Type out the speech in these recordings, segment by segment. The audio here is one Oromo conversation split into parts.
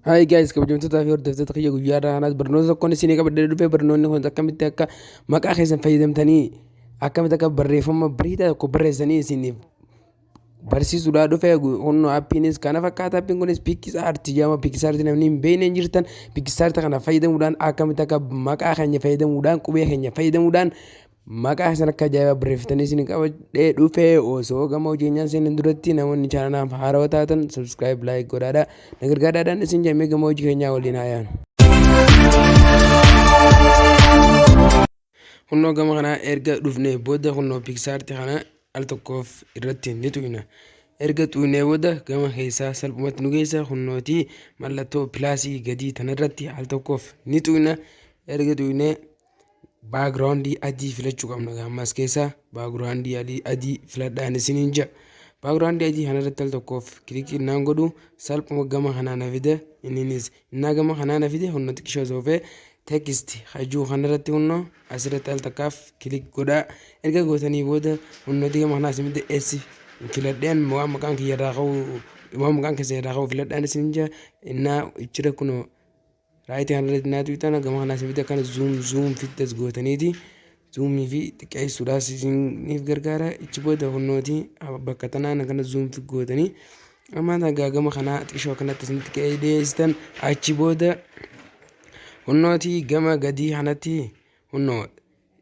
Hi guys, kabajamtootaa fi hordoftoota kiyya, guyyaa irraa kanaas barnoota tokkoon isinii qabadhee dhufe. Barnoonni kun akkamitti akka maqaa keessan fayyadamtanii, akkamitti akka barreeffama bareedaa tokko barreessanii isiniif barsiisuudhaa dhufe. Kunoo appiinis kana fakkaata. Appiin kunis PicsArt jedhama. PicsArt namni hin beekne hin jirtan. PicsArt kana fayyadamuudhaan akkamitti akka maqaa keenya fayyadamuudhaan, qubee keenya fayyadamuudhaan maqaa keessan akka ajaa'ibaa barreeffatanii isin qabadhee dhufe. Osoo gama hojii seenan duratti, namoonni chaanalaaf haarawaa taatan subscribe, like godhaadha na gargaaraadhaan isin jemmee gama hojii keenyaa waliin haa yaanu. Kunnoo gama kanaa erga dhufnee booda, kunnoo PicsArt kana al tokkoof irratti ni tuqna. Erga tuqnee booda gama keessaa salphumatti nu geessa. Kunnootii mallattoo plusii gadii tanarratti al tokkoof ni tuqna. Erga tuqnee backgroundii adii filachuu qabna. Ammas keessaa backgroundii adii filadhaan isiniin jedha. Backgroundii adii kanarratti al tokkoof clickii naan godhu, salphuma gama kanaa na fida. Inninis innaa gama kanaa na fide, hunnoo xiqqishoo soofee text hajuu kanarratti hunnoo asirratti al takkaaf click godhaa. Erga gootanii booda hunnootii gama kanaa isin S filadheen, waan maqaan kiyya irraa ka'u, waan maqaan keessa irraa ka'u filadhaan isin jira. Innaa ichira kunoo rightii kanarratti naa tuqxan, gama kanaa isin fide. Akkana zoom zoom fittas gootaniiti zoomii fi xiqqeessuudhaas isiniif gargaara. Ichi booda hunnootii bakka tanaan akkana zoom fit gootanii amma nagaa gama kanaa xiqqishoo akkanatti isinitti dhiyeessitan. Achi booda hunnootii gama gadii kanatti hunnoo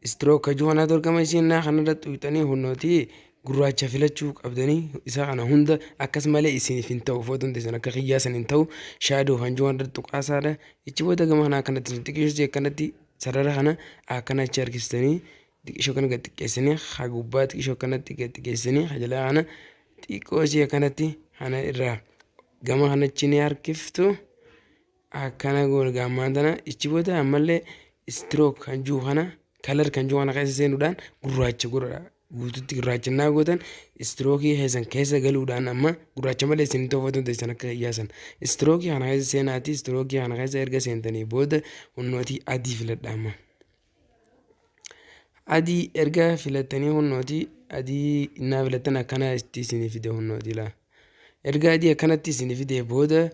stroke hajuu kanaatu argama. Isin kanarra tuqxanii hunnootii gurraacha filachuu qabdanii. Isa kana hunda akkas malee isiniif hin ta'u, footoon teessan akka kiyyaa san hin ta'u. Shadow hanjuu kanarra tuqaasaadha. Ichi booda gama kanaa akkanatti isin xiqqishoo akkanatti sarara kana akkana achi harkistanii, xiqqishoo kana gad xiqqeessanii, haa gubbaa xiqqishoo akkanatti gad xiqqeessanii, haa jalaa kana xiqqoo isii akkanatti kana irraa gama kanatti ni harkiftu. Akkana goona ammaan tana. Ichi booda ammallee stroke kan jiru kana, color kan jiru kana keessa seenuudhaan gurraacha godha. Guututti gurraachannaa gootan, strokeii keessan keessa galuudhaan amma gurraacha malee isin toofatu teessan akka iyyaasan. Strokeii kana keessa seenaati. Strokeii kana keessa erga seentanii booda hunnootii adii filadha. Amma adii erga filattanii, hunnootii adii innaa filattan akkana itti isinii fide. Hunnootii laa erga adii akkanatti isinii fide booda,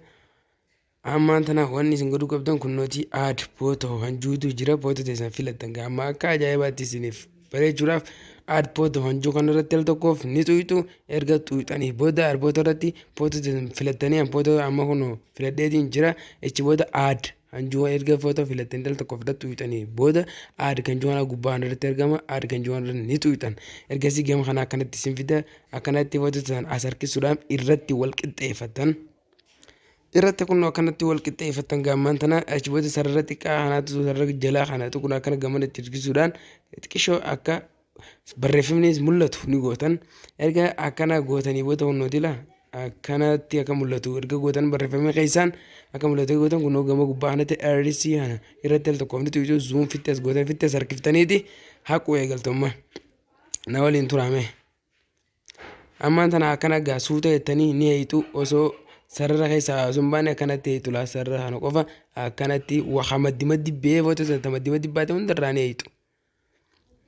ammaan tana wanni isin godhuu qabdan kunnootii add photo kan juutu jira. Photo teessan filattan gaa amma akka ajaa'ibaatti isiniif bareechuudhaaf add photo kan juu kanarratti al tokkoof ni xuyxu. Erga xuyxanii booda add photo irratti photo teessan filattanii, an photo amma kunoo filadheetiin jira. Ichi booda add kan juu, erga photo filattanii al tokkoof irratti xuyxanii booda, add kan juu kana gubbaa kanarratti argama. Add kan juu kanarratti ni xuyxan. Ergasii gama kana akkanatti isin fida. Akkanatti photo teessan as harkisuudhaan irratti wal qixxeeffattan. Irratti kun akkanatti wal qixxeeffatan gaammaan tana. Achi booda sarara xiqqaa kanaatu sarara jalaa kana tuqun akkana gamana itti hirkisuudhaan xiqqishoo akka barreeffamnis mul'atu ni gootan. Erga akkana gootanii booda, hunnooti la akkanatti akka mul'atu erga gootan, barreeffamni keessaan akka mul'atu gootan, kunoo gama gubbaa kanatti RC kana irratti al tokkoof ni tuqxu. Zoom fitti as gootan, fitti as harkiftaniiti haquu eegaltummaa na waliin turaame. Ammaan tana akkana gaa suuta jettanii ni heeyxu. Osoo sarara keessaa osoo hin baane akkanatti heeyxu laa. Sarara kana qofa akkanatti waa maddi maddi bee foto sana maddi maddi baate hundarraa ni heeyxu.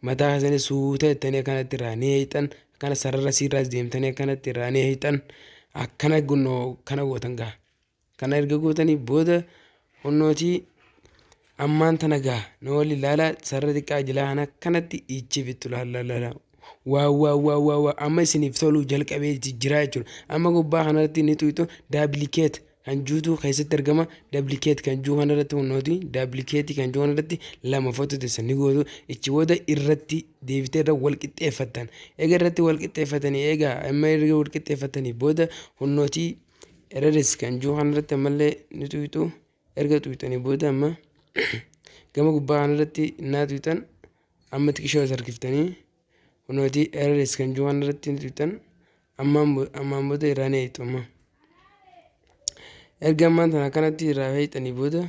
Mataa keessanii suuta jettanii akkanatti irraa ni heeyxan. Akkana sarara siirraas deemtanii akkanatti irraa ni heeyxan. Akkana gunnoo kana gootan gaa. Kana erga gootanii booda, hunnootii ammaan tana gaa na waliin ilaala. Sarara xiqqaa jalaa kana akkanatti ichi fixxu. Laala laala, waa waa waa waa waa, amma isiniif toluu jalqabee jira jechuudha. Amma gubbaa kanarratti ni xuyxu. Duplicate kan juutuu keessatti argama. Duplicate kan juu kanarratti, hunnooti duplicate kan juu kanarratti lama foto teessan ni gootu. Ichi booda irratti deebitee irra wal qixxeeffattan. Eega irratti wal qixxeeffatanii, egaa amma erga wal qixxeeffatanii booda, hunnootii erase kan jiru kanarratti ammallee ni xuyxu. Erga xuyxanii booda amma gama gubbaa kanarratti naa xuyxan. Amma xiqqishoo as harkiftanii kunooti erase kan jiru kanarratti ni xuyxan. Ammaan booda irraa ni heeyxu. Amma erga ammaan tana akkanatti irraa heeyxanii booda,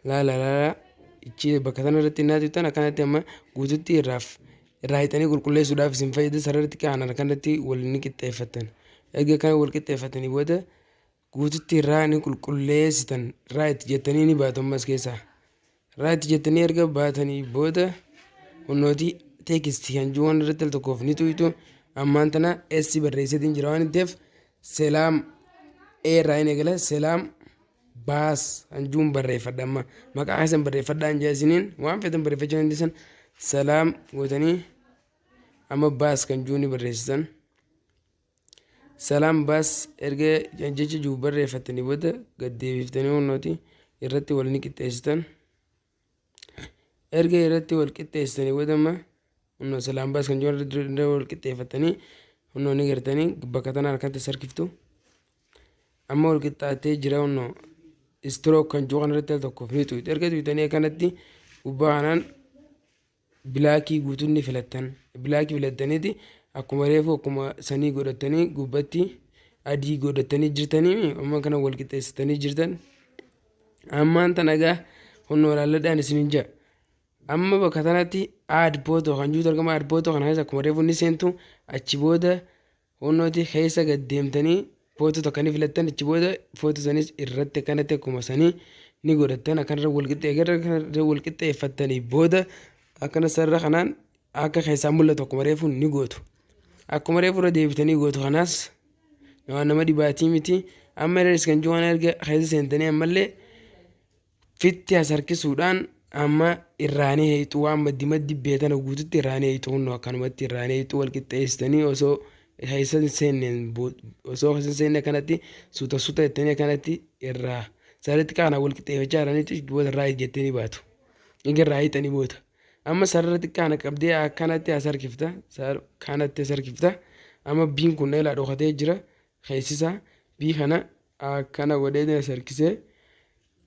laala laala, ichi bakka kanarratti naa xuyxan. Akkanatti amma guututti irraaf irraa hiixanii qulqulleessuudhaaf isin fayyada. Sarara xiqqaa kana akkanatti wal ni qixxeeffattan. Erga kana wal qixxeeffatanii booda guututti irraa ni qulqulleessitan. Right jettanii ni baatu. Ammas keessaa right jettanii erga baatanii booda, hunnootii text kan jiru irratti al tokkoof ni xuyxu. Ammaan tana S barreesseetiin jira waan ta'eef, Selaam A irraa hin eegala. Selaam Baas hanjuun barreeffadha. Amma maqaa keessan barreeffadhaa hin isiniin, waan feetan barreeffachuu dandeessan. Salaam gootanii amma Baas kan juu ni barreessitan. Salaam Baas erga jecha jiru barreeffattanii booda gad deebiftanii hunnooti irratti wal ni qixxeessitan. Erga irratti wal qixxeessitanii booda amma hunnoo Salaam Baas kan jiru irratti wal qixxeeffattanii hunnoo ni gartanii bakka tana harkatti sarkiftu. Amma wal qixxaatee jira. Hunnoo stroke kan jiru kanarratti al tokkoof ni tuqxu. Erga tuqxanii akkanatti gubbaa kanaan blackii guutuun ni filattan. Blackii filattaniiti akkuma reefu akkuma sanii godhatanii gubbatti adii godhatanii jirtanii amma kana wal qixxeessitanii jirtan. Ammaan tana egaa hunnoo laalladhaan isinin jira. Amma bakka tanatti add photo kan jirutu argama. Add photo kana keessa akkuma reefu ni seentu. Achi booda hunnooti keessa gad deemtanii footoo tokko ni filattan. Achi booda footoo sanis irratti akkanatti akkuma sanii ni godhattan. Akkanarra wal qixxee wal qixxeeffattanii booda akkana sarara kanaan akka keessaa mul'atu akkuma reefu ni gootu. Akkuma reefu irra deebitanii gootu. Kanaas waan nama dhibaatii miti. Amma erase kan jiru kana erga keessa seentanii ammallee fitti as harkisuudhaan amma irraanii heexu, waan maddi maddi beetana guututti irraanii heexu. Hunnoo akkanumatti irraanii heexu. Wal qixxeessitanii osoo keessa hin seenneen, osoo keessa hin seenne akkanatti suuta suuta jettanii akkanatti irraa sarara xiqqaa kana wal qixxeeffachaa jiranitti booda right jettanii baatu. Egaa irraa hiixanii booda amma sarara xiqqaa kana qabdee akkanatti as harkifta, kanatti as harkifta. Amma biin kun eelaa dhokatee jira. Keessisaa bii kana akkana godhee as harkisee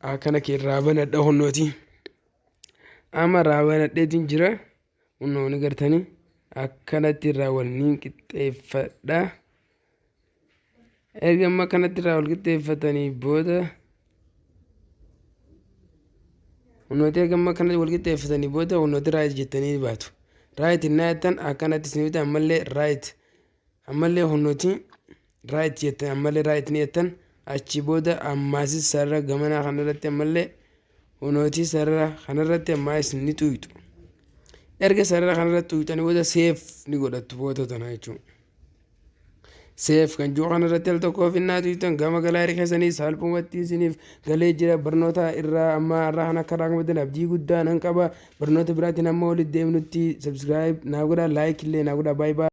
akkana irraa banadha. Hunnooti amma irraa banadheetiin jira. Hunnoo ni gartanii akkanatti irraa wal ni qixxeeffadha. Erga amma akkanatti irraa wal qixxeeffatanii booda hunnooti, erga amma akkanatti wal qixxeeffatanii booda hunnooti right jettanii baatu. Right innaa jettan akkanatti isin bita. Ammallee right, ammallee hunnooti right jettan, ammallee right ni jettan. Achi booda ammaasis sarara gamanaa kanarratti ammallee hunooti sarara kanarratti ammaas ni xuyxu. Erga sarara kanarratti xuyxanii booda save ni godhattu footoo tana jechuudha. Save kan jiru kanarratti al tokkoof innaa xuyxan gama gallery keessanii salphumatti isiniif galee jira. Barnoota irraa amma irraa kan akka raawwatan abdii guddaa nan qaba. Barnoota biraatiin amma walitti deemnutti subscribe naa godhaa, like illee naa godhaa. Baay'ee.